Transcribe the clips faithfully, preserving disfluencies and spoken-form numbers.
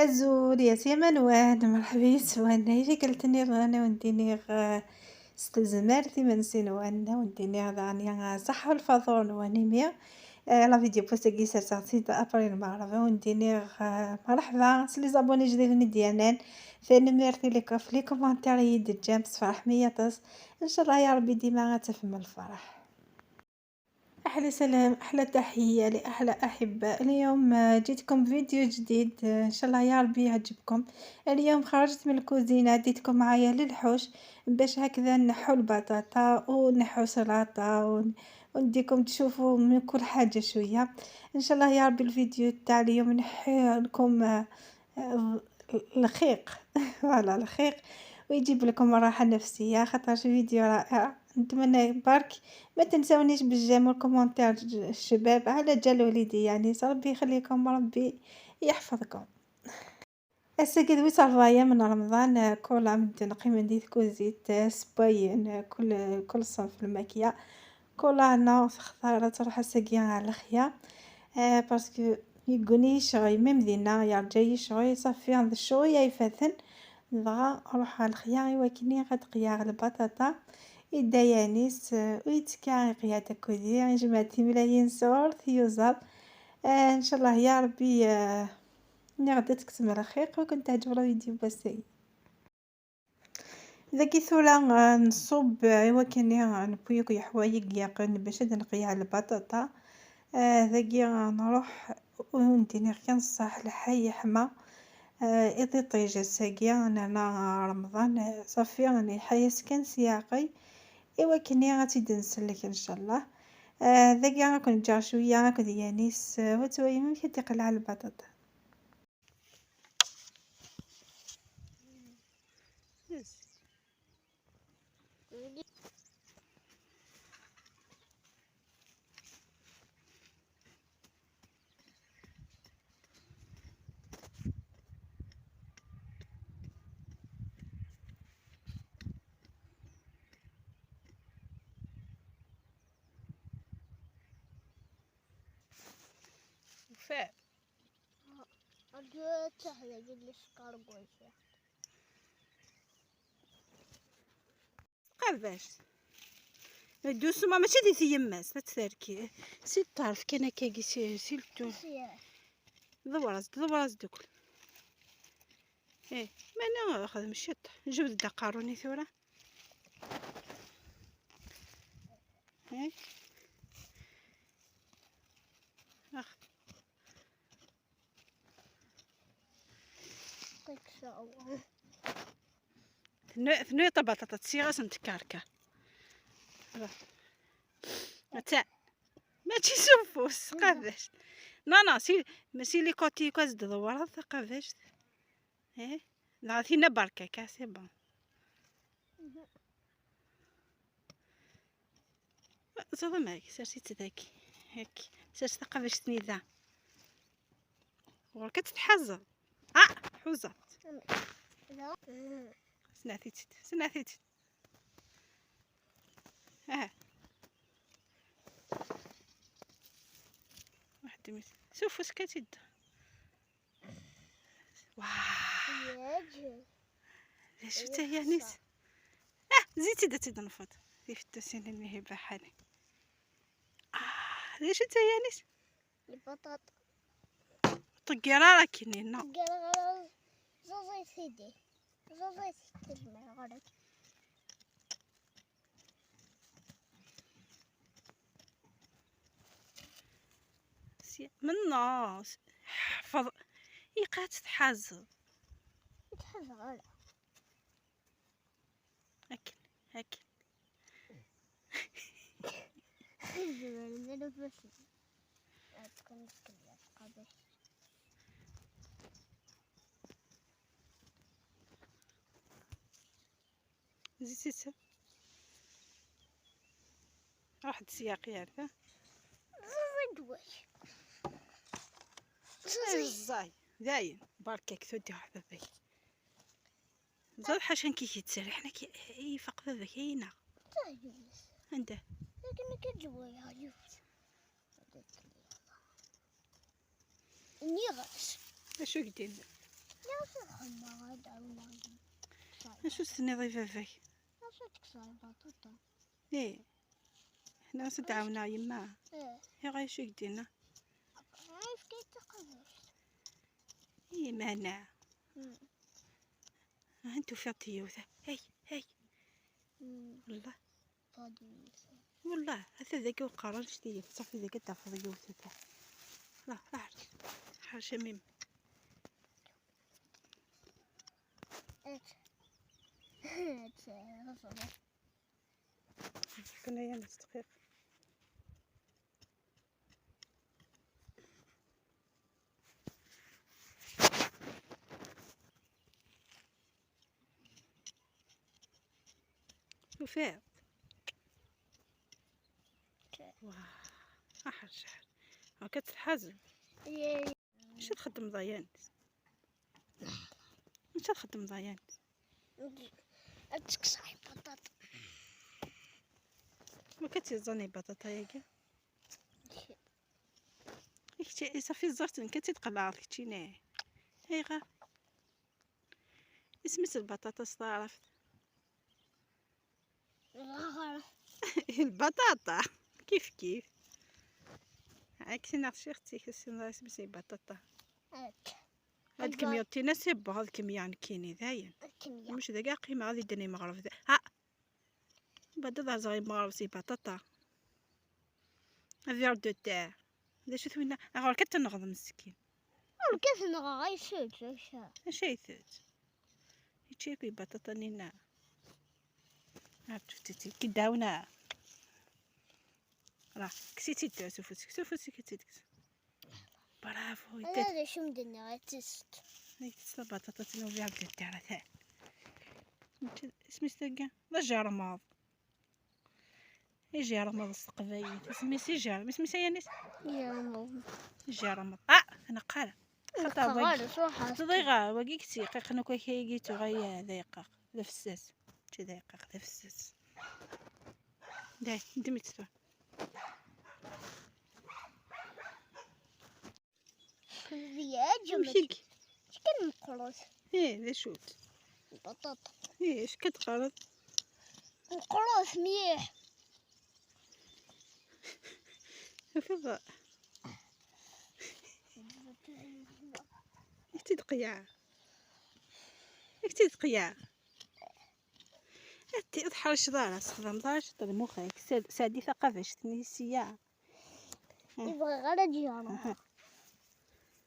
Azul, ya Simanwan, merḥba yes-wen. Ay tikkelt nniḍen, a wen-d-iniɣ, eh, s tezmert imensi-nwen, a wen-d-iniɣ daɣen, eh, ṣaḥḥa lfaḍur-nwen imi, eh, la vidéo n wass-agi serseɣ-tt-id après lmeɣreb, a wen-d-iniɣ, eh, merḥba s les abonnés ijdiden i d-yernan. Tanemmirt i les, les commentaires i yi-d-teǧǧam, tessefraḥem-iyi aṭas. Ncallah ya Rebbi dima ad tafem lferḥ. أحلى سلام، أحلى تحية لأحلى أحباء. اليوم، آه، جيتكم فيديو جديد، آه، إن شاء الله يا ربي يعجبكم. اليوم خرجت من الكوزينة، ديتكم معايا للحوش باش هكذا نحو البطاطا ونحو سلاطة ون-، ونديكم تشوفوا من كل حاجة شوية. إن شاء الله يا ربي الفيديو تاع اليوم نحي لكم، آه، الخيق. Voilà، الخيق، ويجيب لكم راحة نفسية، خاطرش فيديو رائع. نتمنى برك ما تنسونيش بال j'aime وال commentaire الشباب على جال وليدي، يعني، ربي يخليكم، ربي يحفظكم. Ass-agi d wis ṛebɛa من رمضان، كل عام نقيم ندي تكوزيت، سباين، كل، كل صنف الماكية. كل عنا تختار تروح أساقي على الخيا، آه، parce que يقولي يشغي، même دينا يرجع يشغي، صافي عند الشغل يا يفاتن، دغا روح على الخيا، إوا كني غاد قيا على البطاطا، يدا يانيس، آه، ويتكا قيا تاكودي، يجمع تملايين صور تيوزر. آه، إن شاء الله يا ربي، آه، ني غدا تكتم على خير، وكنت تعجب الفيديو باسي. داكي ثورة، آه، نصب، آه، إوا كاني، آه، نبوي كي حوايج ياقن باش هاد نقيع البطاطا. آه، داكي، آه، نروح ونديني غير نص ساعة لحال يحمى. آه، إذا طيجة ساقية، أنا، أنا رمضان، آه، صافي، راني حياة كان سياقي. إوا كني غادي نسلك إن شاء الله. آه، داكي راكم نجار شوية، راكم ديانيس، آه، وتويمم كي تقلع البطاطا. وفاء. أرجو تحلى جل السكر قوي. قرباش. دوسما ماشي دي تيماس، تتفركي. سي الطرف كان هكاكي، سي، سي التو. ضوراز، ضوراز دوكل. ايه، مانا خذ مشيط. جبد دا قاروني ثورة. ايه. اخ. يعطيك الصحة. ثنو-، ثنو طبطة تصيغ اسم تكاركا. تاع. ماشي سوفوس، قداش. لا، لا، سي، ماشي لي كوتي كاز دو دوار، هذا قداش. ايه. لا، ثينا بركة، كا، سي بون. زعما معاك، سير سيت ذاكي. هاك. سير تلقى باش تنيدا. غير كتتحزر. آه، حوزة. لا. سنعتي تشد، سنعتي تشد. آه. واحد ميت. شوف واش كتد. واه. يا جل. شفتها يا نيس؟ اه، زيتي درتي د نفط. في التوسين اللي هي بحالي. اه، ليش انت يا نيس؟ البطاطا. طقيرة راكي نينا. طقيرة غير زوزي سيدي. زوزي سيدي المغرب. سي-، من ناس. حفظ. يقات تحازب. تحازب على. أكل، أكل. زيتيتها. واحد السياق ياك، ها؟ زوزي دواي. زوزي. زاي، دايم. بركك تودي واحد باباك. زاد حاشا كي كيتسرح، حنا كي، اي فقط هذا كاينه. عنده. لكن كتجوي عليك. نيغاس. اشو قديم؟ Acu txedmeḍ ad ɛawneɣ yemma? Acu s-tenniḍ i baba-k? Acu tekkseḍ lbaṭaṭa? Ih. Ḥna s-d-ɛawneɣ yemma. Ih. Iɣ acu i k-d-yenna? Yefka-yi taqabact. Ih, meɛna. Mm. Ah, tufiḍ-d yiwet. Hey, hey. Mm. Wallah. Wallah, ata dagi uqerru annect-iyi, ṣafi dagi ad tafeḍ yiwet ata. La, la, ḥerc, ḥerc a mimi. Kunaya n dqiq. Tufiḍ? Wah, aḥercaḥ. هاكا تتحزن. اش تخدم ضيانت؟ اش تخدم ضيانت؟ اتكسر بطاطا. ما كتزاني بطاطا ياكي؟ كتي صافي زرت كتي تقلع كتي ناي. هاي غا. اسميت البطاطا صارف. البطاطا. كيف كيف. عكسنا شي اختي كسينا اسميت البطاطا. هاد الكمية تينا سي بو، هاد الكمية عن كيني داين. مش دقيقة قيمة غادي دني مغرب ذا. ها. بعد ضا زغي مغرب سي بطاطا. افير دو تاع. هذا شو ثوينا؟ غير كتنغض مسكين. غير كتنغض، غير شوت، شوت. اش هي ثوت؟ يتشيكي بطاطا نينا. عرفتي تي كي داونا. راه كسيتي تاع سوفوسك، سوفوسك كسيتي. برافو، يتت. هذا شو مدني غير تست. هيك تست بطاطا تنوجع بدي تاع ثاع. اسمي ستاقة. لا جا رماض. يجي رمض السقفية. اسمي سي جار. اسمي سي يانيس. يا رمض. يجي رمض. آه، أنا قال. خطا واقي. تضيغا، واقي كتي، قيق نكو كي يجي تو غايا ذيقق. ذا فساس. تي ذيقق، ذا فساس. داي، دمي تسوى. زياد جمك. وشيك؟ شكون مقروص؟ ايه، ذا شوت. البطاطا. ايه، اش كتقرض؟ مقروص مليح. شوفي بقى. اكتي دقيا. اكتي دقيا. هاتي اضحى شضارة، استخدم ضارة شطر مخك. ساد-، سادي ثقافة شتني سيا. يبغى غير يجي هذا. أها.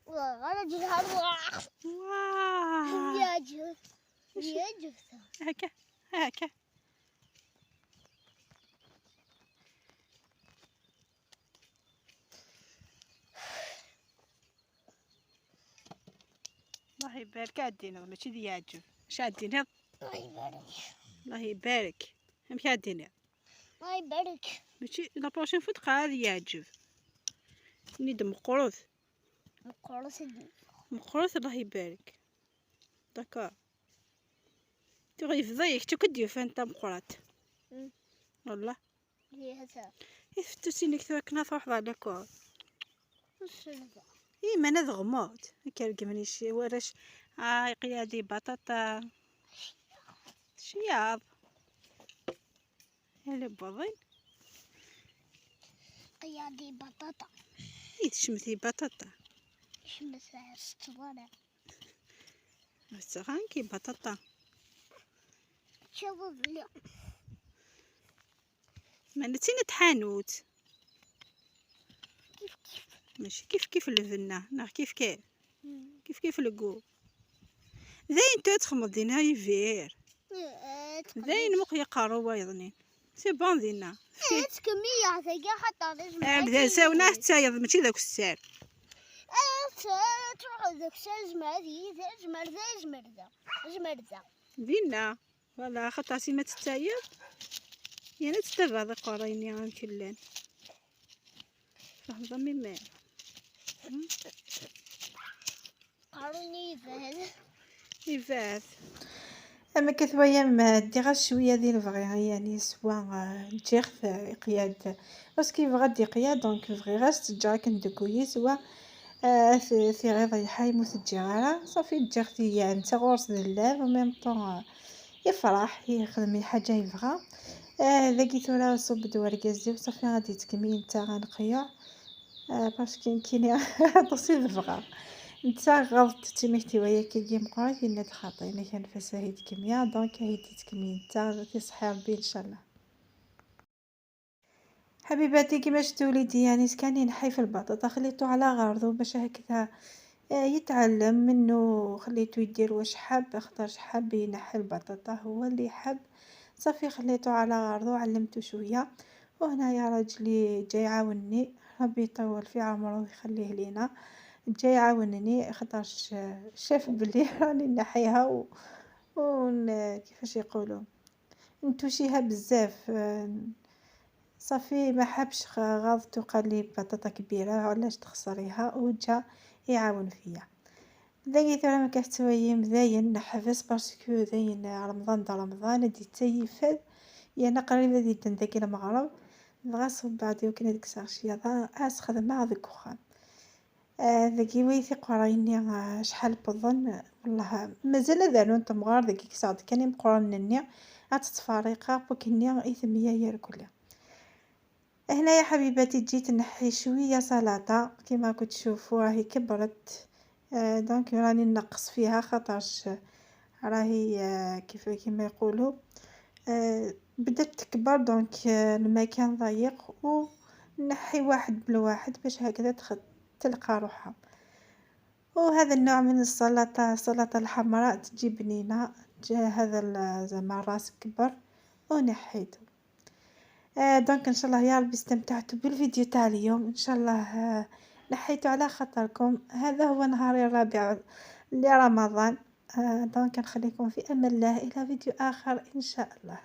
يبغى غير يجي هذا. واه. يا جف. يا جف. هكا، هكا. الله يبارك. عدينا، ماشي دي يعجب. اش عدينا؟ الله يبارك. الله يبارك. هم كي عدينا؟ الله يبارك. ماشي la prochaine fois تقرا هذا يعجب. نيد مقروث. مقروث دي. مقروث، الله يبارك. داكور. تغي فضيك، تو كديو فانتا مقرات. مم. والله. هي هذا. يفتو سينك تو كنا تروح على كور. وش هذا؟ إيه، ما أنا ذغموت. كان قمني شي ورش. آه، قيادي بطاطا. شياض. اللي بوضين. قيادي بطاطا. إيه، تشمتي بطاطا. شمت السطوانة. بس غانكي بطاطا. شوفوا بلي. ما نتينا تحانوت. كيف كيف. ماشي كيف كيف البنة، ناغ كيف كيف. مم. كيف كيف الكو. زين تو تخمض دينا يفير. إيه، تقليش. زين مخ يقارو وايضنين. سي بون دينا. إيه، تكمية هذا خاطر لازم آه، بدا ساونا حتى يض-، ماشي ذاك السعر. إيه، ت-، تروح ذاك السعر زمر هذه، زمر ذا، زمر ذا، زمر ذا. دينا. فوالا، خاطر سي ما تتاير. يا لا تتبع ذا قريني عن كلان. فهم ضمي ما. قريني يبان. يبان. أما كثويا ما ديغا شوية دي البغي، يعني سوا، آه، جيغ في قياد. باسكو يبغى دي قياد، دونك بغي غاس تجاك ندكو يسوا. آه، ث-، ثيغيض يحاي مو تجي غيره، صافي جاغ ثيان، نتا غورس ذ اللاب، و ميم طون، آه، يفرح، يخدم الحاجة يبغى. آه، ذاكي ثورة صوب دوار كازي، وصافي غادي تكمي نتا غنقيع. آه، باسكو كيني تصير بغا. نتا غلط تيميك تيوايا كي جيم قريت، إن تخاطي، إن كان فساهي تكميا، دونك هي تكمي نتا، تصحي ربي إن شاء الله. حبيباتي، كيما شفتوا وليدي يعني كان ينحي في البطاطا، خليته على غرضه باش هكذا، آه، يتعلم منه، خليته يدير واش حاب، خاطرش حاب ينحي البطاطا هو اللي حاب. صافي، خليته على غرضه، علمته شويه. وهنايا راجلي جاي يعاوني، ربي يطول في عمره ويخليه لينا، جاي يعاونني خاطرش شاف بلي راني نحيها و... ون... كيفاش يقولوا، نتوشيها بزاف. آه، صافي ما حبش خ-، غلط وقال لي بطاطا كبيرة، علاش تخسريها؟ وجا يعاون فيا. دايت راه ما كتويم داين نحبس باسكو داين رمضان دا رمضان دي تيفاد، يعني قريب دي دن داك المغرب. دغا صوب بعد يمكن هذيك الساعة شي هذا اس خدمة هذيك وخام. آه، ذاكي ويثي قرايني، آه، شحال بظن، والله مازال ذانون تمغار ذاكي كساد كان يمقرن نني. عاد تفاريقة بوكني إثمية يا ركلي. هنايا حبيباتي جيت نحي شوية سلطة، كيما راكم تشوفوا راهي كبرت. آه، دونك راني نقص فيها خاطرش راهي، آه، كيف كيما يقولوا، آه، بدات تكبر، دونك، آه، المكان ضيق، ونحي واحد بالواحد باش هكذا تخ-، تلقى روحها. وهذا النوع من السلطة، السلطة الحمراء تجي بنينة، جا هذا ال-، زعما الراس كبر ونحيته. آه، دونك إن شاء الله يا ربي استمتعتوا بالفيديو تاع اليوم، إن شاء الله، آه، نحيته على خاطركم. هذا هو نهاري الرابع لرمضان. آه، دونك نخليكم في أمان الله إلى فيديو آخر إن شاء الله.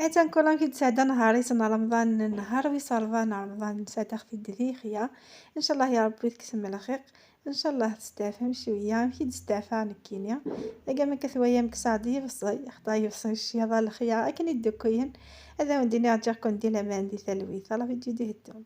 إيه، تنكون كي تسعد نهاري سنة رمضان، نهار ويصالفان رمضان، ساعة أختي الدريخية. إن شاء الله يا ربي تكسم الخير، إن شاء الله تستافهم شوية، ماشي تستافى نكينيا. إذا ما كثويا مكسادي بصي، أخطاي بصي الشياطة الخيا، أكن يدكوين. هذا ونديني عجاكم دي لما عندي ثلويث، على فيديو دي هدو.